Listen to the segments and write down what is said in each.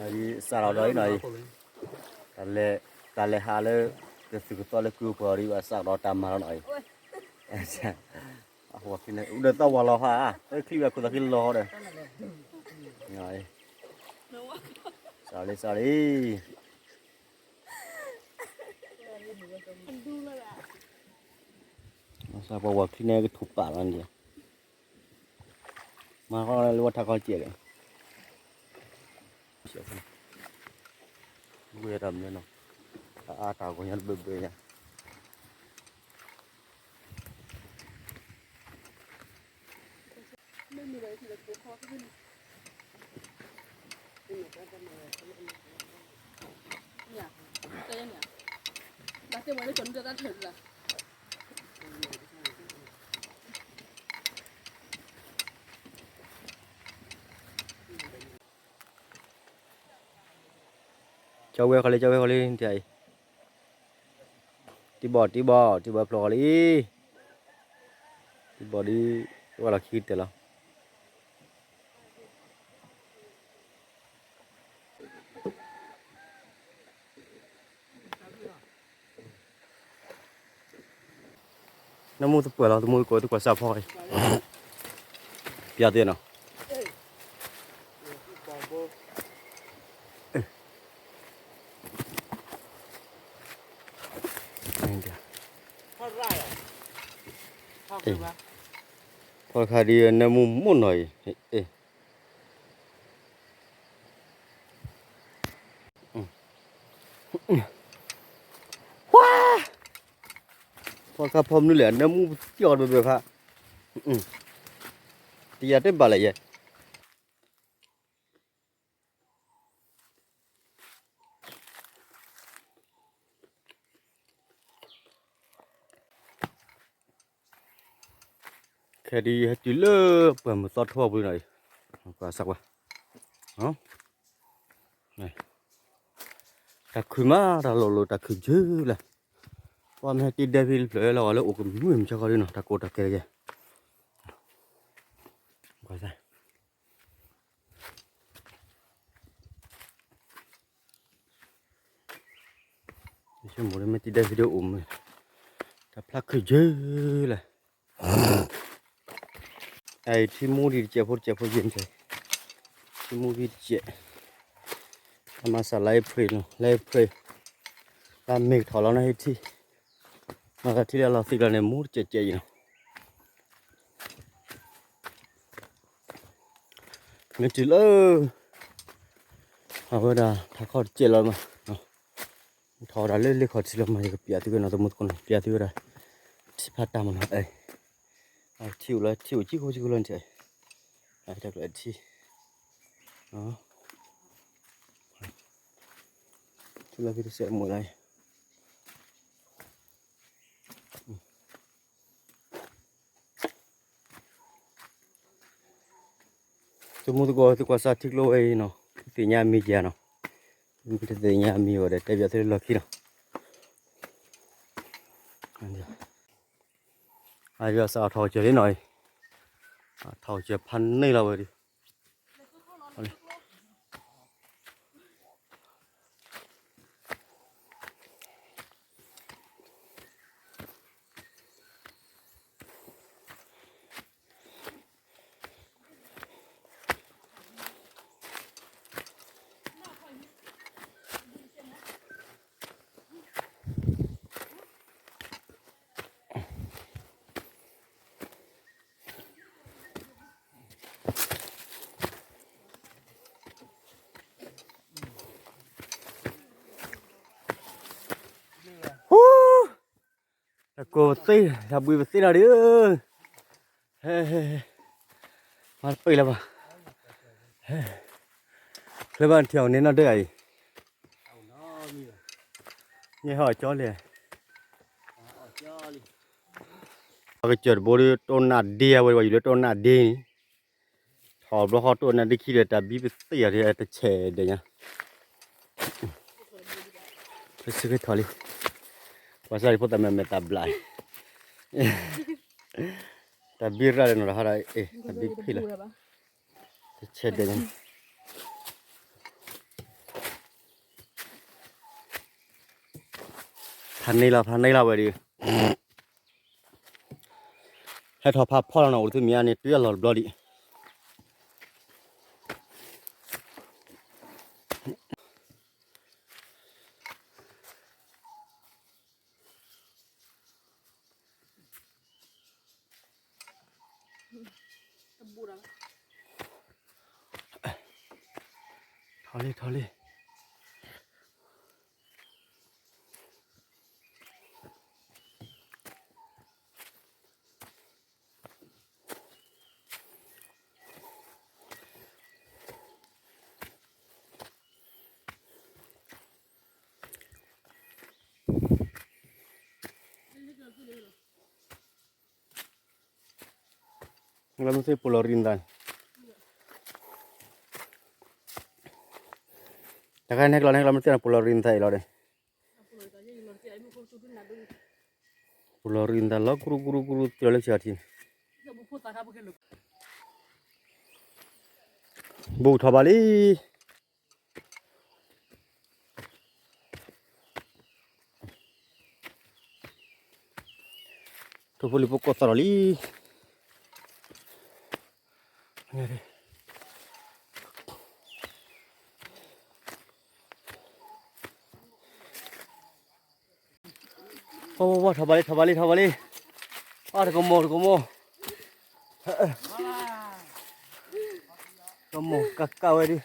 စးထီၣ်ဒီးအံၤနီၤအံၤ, တၢ်လဲၤ, တၢ်လဲၤဟးလၢ ကသုၣ်ကသီလၢကုၢ်ပှၤအံၤဒ်ဘၣ် စးထီၣ်တၢ်မၤလီၤနီၤအံၤ, အဝဲသီဝါလီၤဟါ, ချံဘၣ်ခိၣ်သးက့လီၤဒီး, စးလံ စးလံ, ပှၤဝၤချံန့ၣ်ကထူၣ်ပာ်လီၤန့ၣ်, မၤဃီလၢဝဲထးခီကဲးဒီး, ဝဲတၢ်မနုၤနီၤ, တၢ်အါတၢ်ဂီၤညါတဘျီဘျီညါ ကၠီဝဲဃီလံ ကၠီဝဲဃီလံ တံၤအံၤ, တံၤဘီၣ် တံၤဘီၣ် တံၤဘီၣ်ဖျိဃီလံ, တံၤဘီၣ်ဒ်, ဝဲလီၤခံကတၢၢ်လီၤ. နၢမူသပှၢ်လီၤ သမူသကိးသကွၢ်စၢ်ဖီ, ပျးသ့နီၤ, ဖီခါဒ်နၢမူမိၢ်နီၤအံၤ, ဖီခါဖီမနုၤလဲၣ် နၢမူပသံၣ်အီၤတဘၢဘၢခါ, တယၤတဘၣ်လဲၣ်ယဲ ခဲဒ်ယဟဲတုၤလၢပှၢ်မုၢ်သီထီပူၤနီၤအံၤ, ကွၢ်စၢ်ကွၢ်, တၢ်ခုၣ်မး တၢ်လိၤလိၤ တၢ်ခုၣ်ယၢလၢ်, ပှၤမ့ၢ်ဟဲတ့ဒဲဖဲလၢဖျၢၣ်လီၤ လၢအိၣ်ကမုၢ်မုၢ်ဆါခီဒ်နီၤ တၢ်ကိးတၢ်ကဲတကဲ, ကွၢ်စၢ် ယဆိကမိၣ်လၢမ့ၢ်တံၤဒဲး video အိၣ်မး, တၢ်ဖျါခုၣ်ယၢလၢ်, အထံမူဒံးတစဲးဖိတစဲးဖိယဲၢ်, ထံမူဖံတစဲး, အမၤစၢ်လါအ့ဖြ့ၣ်နီၤ လါအ့ဖြ့ၣ်, လါမ့ၤကထီၣ်လီၤနီၤဟ့ၣ်ထံ, မၤသးထံလၢအလီၤသံးလီၤန့ၣ် မူတစဲးစဲးအံၤနီၤ မ့ၢ်တုၤလၢ အဝဲဒၣ်ထးခီၣ်တစဲးလီၤမး, ထီၣ်ဝဲဒၣ်လၢလ့ခီၣ်ထံးလီၤမး ယကပျးသုဝဲနီၤ သမူသကိးန့ၣ် ပျးသုဝဲဒၣ် ထံဖးတၢ်မးနီၤ, ထံအိၣ်လီၤ ထံအိၣ်ကံၢ်ခိကံၢ်ခိလီၤန့ၣ်, တၢ်ကျဲထံ, ထံလီၤဖဲတစဲးမုၢ်လီၤ သမူသကိး သုကွၢ်စၢ်ထံကျိဝဲအံၤနီၤ, သုသ့ၣ်ညါအမံၤယၤနီၤ, သုသ့ၣ်ညါအမံၤဝဲဒီး တဲပျးသုလၢလီၢ်ခံနီၤ, အယွၤစးထီၣ်ကစၢၢ်လံနီၤအံၤ, ထီၣ်ကစၢၢ်ဖးန့ၢ်လီၤဝဲဒၣ် တၢ်ကိးပသ့, တၢ်ဘှံးပသ့နီၤဒုး, ဟဲ, မၤတပ့ၢ်လၢၤဘၣ်, ချၢဘၣ်ထံၣ်အီၤန့ၣ်နီၤဒုးအံၤ, န့ၣ်ဟီၣ်ကၠီလံ, ပှၤကစၢၢ်တဘိဒီး တိၢ်နၢ်ဒ့ဝဲ ပှၤယူၤလၢတိၢ်နၢ်ဒ့န့ၣ် ထီၣ်ဘျီဃီတိၢ်နၢ်ဒ့ခံဒီး တၢ်ဘံပသ့ၣ်အီၤဒီး တဆဲးဒဲးညါ, ပစ့ၢ်ကီးထီၣ်လံ, ပှၤစၢ်လံဖိသၣ်မဲာ်မဲာ်သၣ်ဘျး, တၢ်ဘံရၣ်လၢနီၤတဟါဒီး တၢ်ဘံဖံးလီၤ, တဆဲးဒဲးညါ, ဖးန့ၢ်လီၤ ဖးန့ၢ်လီၤဝဲဒုး, ဟဲထီၣ်ဖးဖီလီၤနီၤ အိၣ်တမံၤအန့ၣ် တုၤအလီၢ်တဘျီဒံး. ထီၣ်လံ ထီၣ်လံ. လၢမ့ၢ်သ့ၣ်ပူၤလီၤရံသး, တခါန့ၣ်ကျီန့ၣ် ကျီမ့ၢ်သ့ၣ်ပူၤလီၤရံသးအံၤလီၤဒီး, ပူၤလီၤရံသးလီၤ ကရူၢ်ကရူၢ်ကရူၢ် သ့ၣ်လီၤလၢဆံးအထံန့ၣ်, ဘူးထီၣ်ဘၣ်လံ. ထိၣ်ဖိလံၤဖိကိးသီၣ်လီၤလံ. ဝါ ဝါ ထီၣ်ဘၣ်လံ ထီၣ်ဘၣ်လံ ထီၣ်ဘၣ်လံ. အါ တကမိၢ် တကမိၢ်, ကမိၢ်ကးကးဝဲဒုး,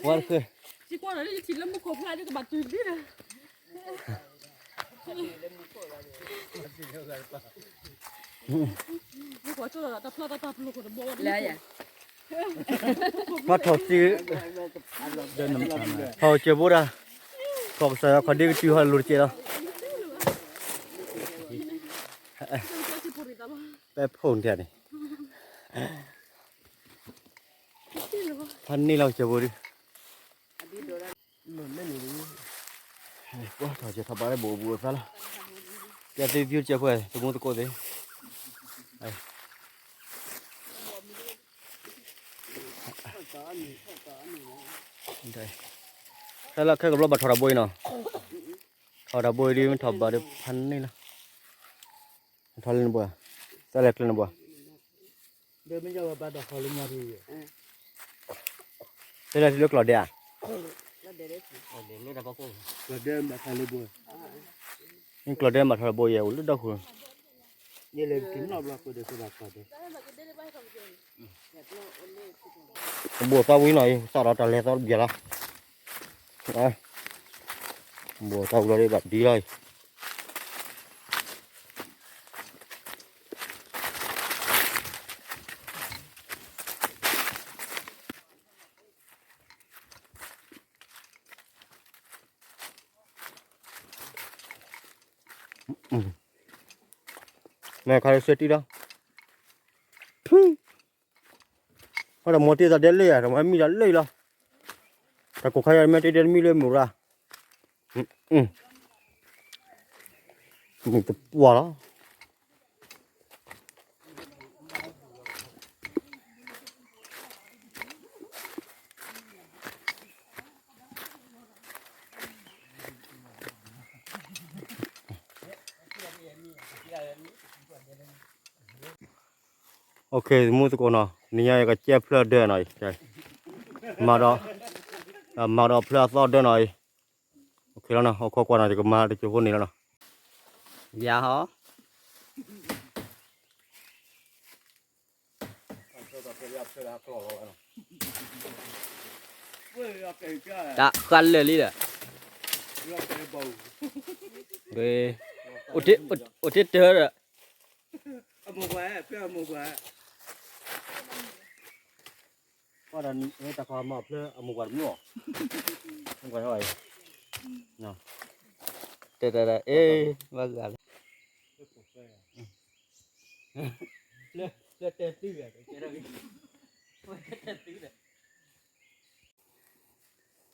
ဝါတဃဲ, လၢယၤ ထီၣ်ထီၣ်စ့, ထီၣ်စဲးဘိဒၣ်, ထီၣ်ကစၢ်ယွၤခီၣ်ဒ့ကတုၤဟီၣ်လိၤတကဲးလီၤ. ပဲဖိၣ်န့ၣ်, ဖးန့ၢ်လီၤကစၢ်ဘိဒုး, ပှၤထီၣ်စဲးထီၣ်ဘၣ်လၢဘိးဘူးအသးလီၤ. ကဲသ့ၣ် view ကဲဖှဲ သမူသကိးသ့ၣ် ဖဲလၢခဲကဘျီဘၣ်ထီၣ်တၢ်ဘိအံၤနီၤ, ထီၣ်တၢ်ဘိအံၤဒုး မ့ၢ်ထီၣ်ဘၣ်ဒီးဖးန့ၢ်လီၤ. ထီၣ်လၢနဘှီ, တၢ်လဲၤကျဲနဘှီ, တဲဒၣ်တုၤလၢကျီၢ်ဒဲဧါ, ကျီၢ်ဒဲမ့ၢ်ထီၣ်တၢ်ဘိယဲၢ် အိၣ်လၢဒီခိၣ်, ဘိးသီဝံၤနီၤအံၤ စးထီၣ်တၢ်လဲၤသီတဘျီလီၤ, ဘိးသီဝံၤလီၤဒ်ဘၣ်ဒ်လီၤအံၤ. မ့ၢ်ခါလၢစဲတံၢ်လီၤ, ဖု, အတမိၢ်တ့ၢ်သးဒဲလၢယၤ တမိၢ်မံသးလၢယၤလီၤ, တၢ်ကိၢ်ခါယၤမ့ၢ်တ့ၢ်ဒဲတမံလၢမိၢ်ရၣ်, မုၢ်တပှၢ်လီၤ. အိၣ်ခ့ သမူသကိးနီၤ, နံၤညါယကကဲဖျၢၣ်ဒၢနီၤအံၤ, မၤဒီး, မၤဒီးဖျၢၣ်အသီဒၢနီၤအံၤ, အိၣ်ခ့လီၤနီၤ, အိၣ်ခိးကွၢ်နီၤ ယကမၤတကၠိဖိန့ၣ်လီၤနီၤ, ယၤဟီ တၢ်ဃၣ်လၢာ်လံဒီး, အိၣ်တ့ၢ်တၢ်ဒီး, ကွၢ်ဒီးတၢ်ခီမၤဖျၢၣ်အမိၢ်ပှၢ်တမုာ်အီၤ, ကွၢ်ထီၣ်အံၤ, တဲတဲတဲ အ့ ဘၣ်ဂၤလၢ ဟဲလီၤ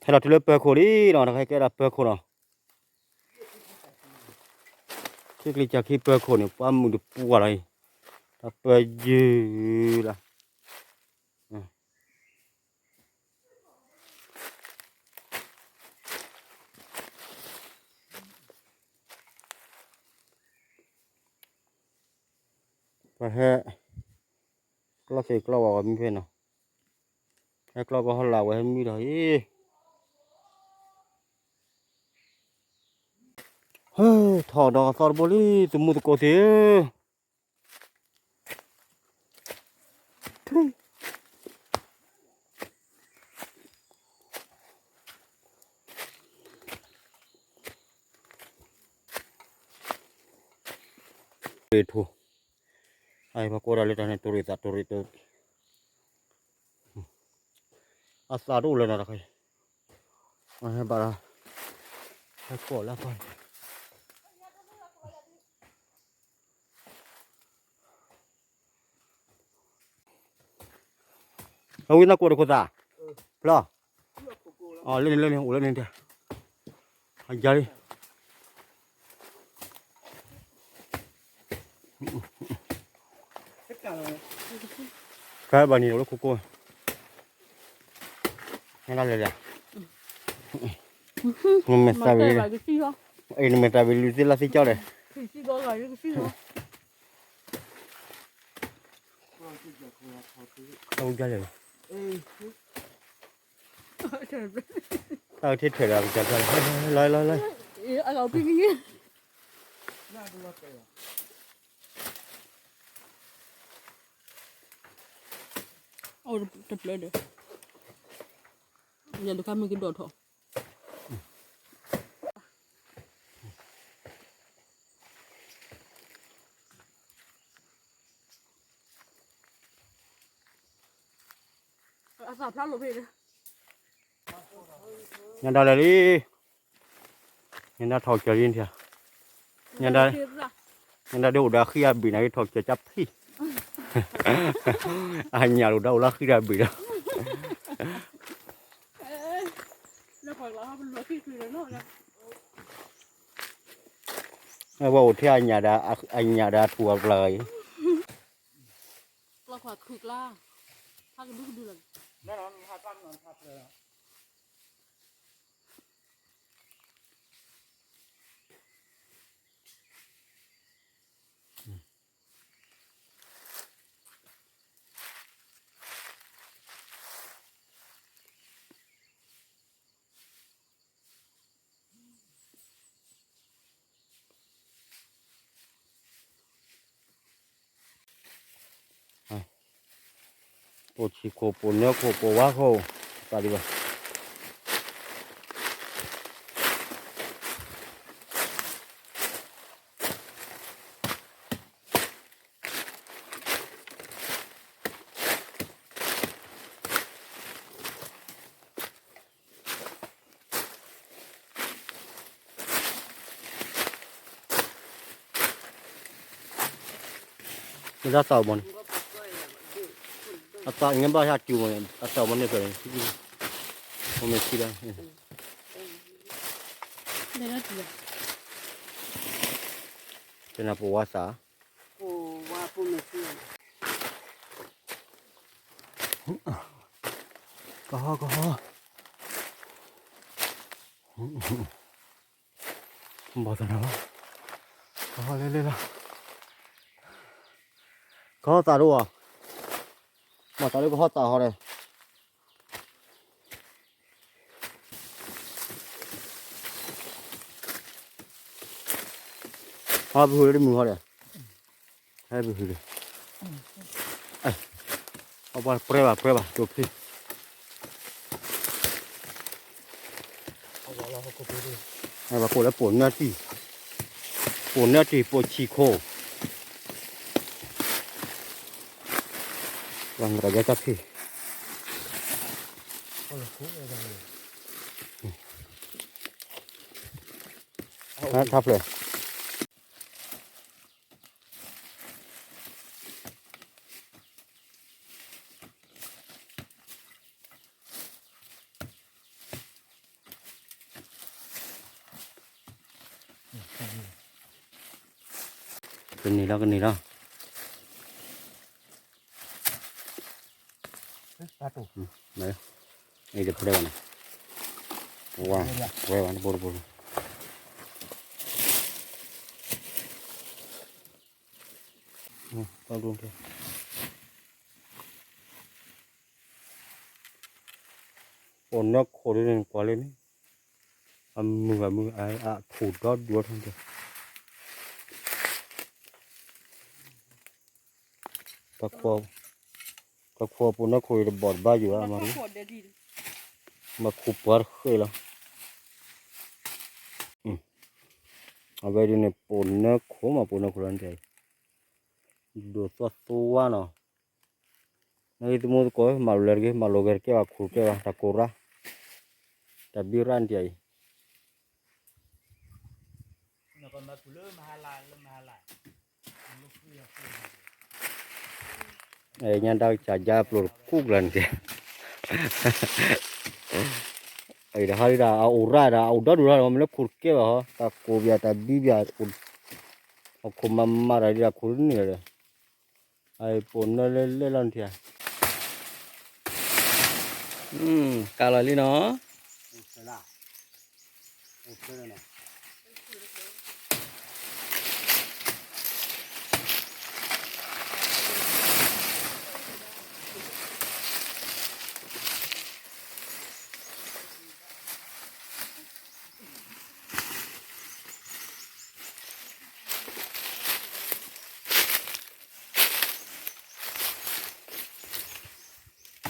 တုၤလၢပၢၤခိၣ်လံနီၤ, တခါကဲဒၣ်ပၢၤခိၣ်နီၤ, ခံကလံၤကၢ်ခံပၢၤခိၣ်န့ၣ် ပှၤမုၢ်တပှၢ်လီၤအံၤ, တၢ်ပၢၤယုၢ်လီၤ. အ့, ပဟဲ ကျီသ့ၣ်ကျီဝဲမံဖဲနီၤ, ဟဲကျီကဟီလာ်ဝဲဟဲမံဒီးအံၤ, ဟဲထီၣ်ဒီးအသီတဘိလံ သမူသကိးသ့ၣ်ဧၢ. အပှၤကိးဒၣ်လၢတၢ်န့ၣ် တိၢ်ရ့ၣ်သးတိၢ်ရ့ၣ်တိၢ်ရ့ၣ်, အသးတအိၣ်လၢၤနီၤတခါအံၤ, ဘၣ်ဒီး ဟဲကိးလၢအသီ အဝံသးကိးတခိၣ်သး, ဖျီ, လၢန့ၣ်လၢန့ၣ် အိၣ်လၢန့ၣ်တဲ, အယၤလံ, ကဲဘၣ်န့ၣ် အိၣ်လၢခိခိၣ်, နလဲၤလဲၤ, နမဲာ်သၣ်ဝံၤ, အံၤနမဲာ်သၣ်ဝံၤ လူၤသ့လၢသ့ကၠီဒီး အဝံယၤလဲၣ်, တၢ်ကထံၣ်ထွဲဒီးကစၢ်တၢ်, လီၤလီၤလီၤ, အိၣ်တဖျၢၣ်ဒီး, ယတခါမ့ၢ်ကဒီးထီၣ် ညၣ်ဒါလဲၤလံ, ညၣ်ဒါထီၣ်ကၢၤလံထံ, ညၣ်ဒါ, ညၣ်ဒါဒ်အိၣ်ဒီးအဃံအဘ့ၣ်န့ၣ် ထီၣ်ကၢၤကၢဖံၣ်, အညၣ်အိၣ်ဒီးအိၣ်လၢအဃံဒီးအဘ့ၣ်လီၤ. အဝဲအိၣ်ထဲအညၣ်ဒီး အညၣ်ဒီးအထူၣ်အပျၢ်အံၤ, ကျီခွါခုၣ်ကျါ, ဟးကဒုကဒုလီၤ, ပိာ်ဆံးခိၣ် ပိာ်နၢခိၣ် ပိာ်ဝါခိၣ်, သးဒံးဘၣ်. မ့ၢ်ဒၣ်သးအိၣ်မးန့ၣ်, အသးငဲဘၣ်ဟဲတုၤမးန့ၣ် အသးအိၣ်မးန့ၣ်ဖျၢၣ်န့ၣ်, ဖိမ့ၢ်ဆံးလီၤ, တဲနၤပိာ်ဝါသး, ကဟီကဟီ, ဘီၣ်သနၤလီၤ, ကဟီလဲၤလဲၤလီၤ, ကဟီသးတအိၣ်, ဘၣ်သးလၢကဟီသးဟီဒီး ဟီပဟုလၢတမုာ်ဟီဒီး, ဟဲပဟုဒီး, အပှၤပြဲဘၣ်ပြဲဘၣ် တိၢ်ဖံ, ပှၤကိးလၢပိာ်နၢတံၢ်, ပိာ်နၢတံၢ် ပိာ်ဆံးခိၣ်, ပှၤကယါတၢ်ဖံး, ထါဖျၢၣ် ကန့ၢ်လီၤ ကန့ၢ်လီၤ, အံၤတပြဲဘၣ်န့ၣ်, ဝဲဘၣ်တဘိတဘိ, တ တၢ်ဒိၣ်တဲ ပိာ်နၢခိၣ်ဒ်န့ၣ် ကွၢ်လၢန့ၣ် အမုာ်အမုာ် အထူၣ်ဒီဒူၣ်ထီၣ်တဲ တၢ်ခွီပိာ်နၢခိၣ်အံၤတဘီၣ်တဘၣ်ယိာ် မၤရူ မၤခူၣ်ပှၤတဃဲလီၤ အဝဲဒ်န့ၣ် ပိာ်နၢခိၣ်မး ပိာ်နၢခိၣ်လီၤန့ၣ် ဒိၣ်သွၣ်သွဝါနီၤ နဂ့ၢ်သမူသကိး မၤလိာ်လဲၤတဂ့ၤ မၤလိာ်ဂဲၤတကဲဘၣ် ခူၣ်တကဲဘၣ် တၢ်ကိၢ်ရၣ် တၢ်ဘံရၣ်နတၢ်အံၤ ညါဒၣ်ကစၢ်ယါပျိၢ်တကူၣ်ကျါန့ၣ်ကဲ အံၤတဟါဒ်ဒၣ် အအိၣ်ရၣ်ဒၣ် အအိၣ်ဒီဒူၣ်လီၤ မ့ၢ်လၢခူၣ်တကဲဘၣ်ဟီ တၢ်ကိၢ်ဘၣ် တၢ်ဘံဘၣ် အခိၣ်မၤမၤတၢ်ဒ်ဒၣ်ခူၣ်န့ၣ်လီၤ အပိာ်နၢလဲၣ်လဲၣ်လီၤနထံၣ်ဧါ ကးလီ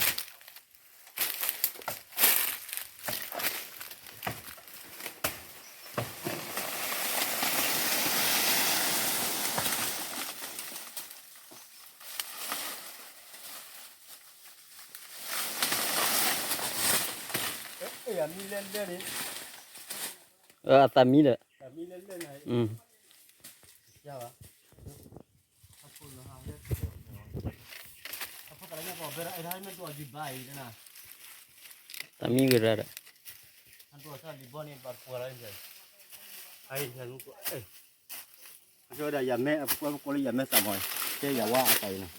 ၤလံနီၤ အသးမံဒီး သးမံဂ့ၤရၣ်ဒီး အကဲဝဲဒၣ်ယၤမဲ အပှဲပကိးလၢယၤမဲသးမီၤ ကဲယၤဝါအသးအံၤနီၤ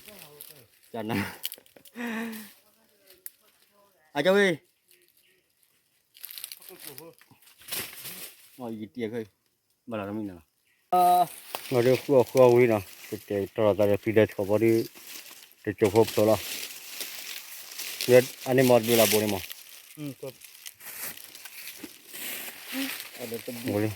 ကနၤ အကဲဝဲ ယတံၢ်ခဲအံၤ ဘၣ်လီၤတမံၤနီၤလီၤ နီၤဒ်ဃုအီၣ်ဃုအီဝံၤနီၤ ကတဲာ်ကတီၤလီၤသးဒီးဖံဒီးဆီၣ်ဘီဒ် တစိၢ်ဖိဖျိးလီၤ အန့ၣ်မ့ၢ်တဘျုးလၢဘိန့ၣ်မ့ၢ် တဲာ်ကတီၤဒီးဝံၤလၢ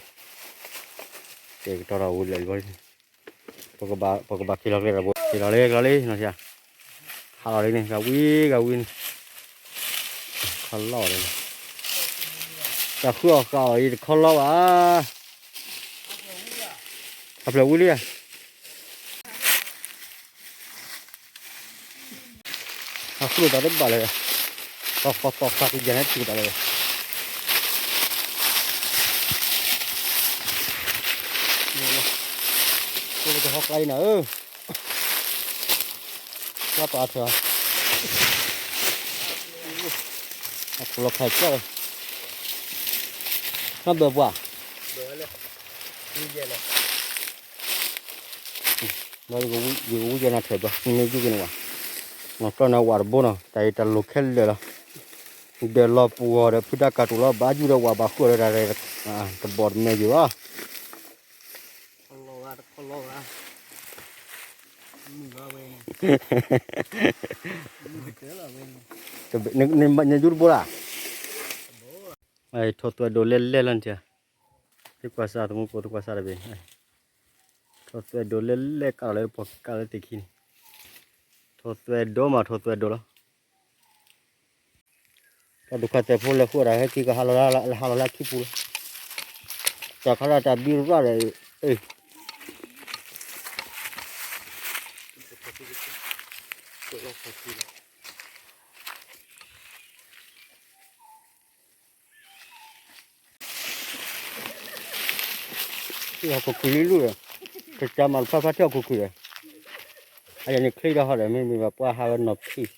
ဘီ ပကဘၣ်က့ၤလီၤကျဲဒီးဘိ က့ၤလီၤလံ ကလီၤလံနီၤ ဟးလီၤလံန့ၣ် ဂၤဝံၤ ဂၤဝံၤန့ၣ် ခီလီၤလံ တၢ်ဃုအီၣ်ဃုအီအံၤတခီလီၤဘၣ် အဖျၢၣ်ဝံၤလံဧါ ဟးဃုလိာ်သးတဘၣ်လၢၤ သီဃီသီဃါကယၤန့ၣ်ထံၣ်ကတၢၢ်လၢၤ ကဟီကျါအံၤနၤဧၢ ပှၤပာ်ထၢၣ် အခိၣ်လီၤခါကၢ်လီၤ နဘၢၣ်ပှၤ ဒီးယကဝံယဲနၤထၢၣ်ဘၣ် မ့ၢ်ယုၢ်က့ၤန့ၣ်ဝဲ နီၢ်ကီၢ်န့ၣ်ဝးတဘိနီၤ တၢ်အံၤတၢ်လိၣ်ခဲလၢာ်လီၤ ဒၢးလီၤပူၤဂီၤဒီးဖုတၢ်ကးတူာ်လီၤ ဘၣ်ယုၢ်ဒီးဝးဘၣ်ဃုာ်ဒီးတၢ်ရဲၣ် တဘီၣ်တမဲာ်ယံၤဘၣ် နယူၤတဘိလၢ ထိၣ်သွဲၣ်ဒိးလဲၣ်လဲၣ်လီၤနထံၣ် သ့ၣ်ကွၢ်စၢ်သမူပိ သ့ၣ်ကွၢ်စၢ်တဘ့ၣ် ထိၣ်သွဲၣ်ဒိးလဲၣ်လဲၣ်ကးလီၤလၢပှၤကးလၢသ့ၣ်ခံန့ၣ် ထိၣ်သွဲၣ်ဒိးမး ထိၣ်သွဲၣ်ဒိးလီၤ တၢ်ဒုးခါသဲးဖိလဲၤဃုာ်ဒၣ်ဟဲက့ၤကဟးလီၤလၢ ဟးလီၤလၢခံပူၤလီၤ တၢ်ခါလၢတၢ်ဘံရၣ်ဒီး အ့ၣ် ထံၣ်ဟီၣ်ခိၣ်ခွံလံလူၢ်ဒီး ကစၢ်မၤတဖျါဖျါထံၣ်ဟီၣ်ခိၣ်ခွံဒီး အယၤန့ၣ်ချ့ထီၣ်ဟီၣ်ဒီး မ့မ့ၢ်ဘၣ်ပှၤဟးဝဲနီၢ်ဖံး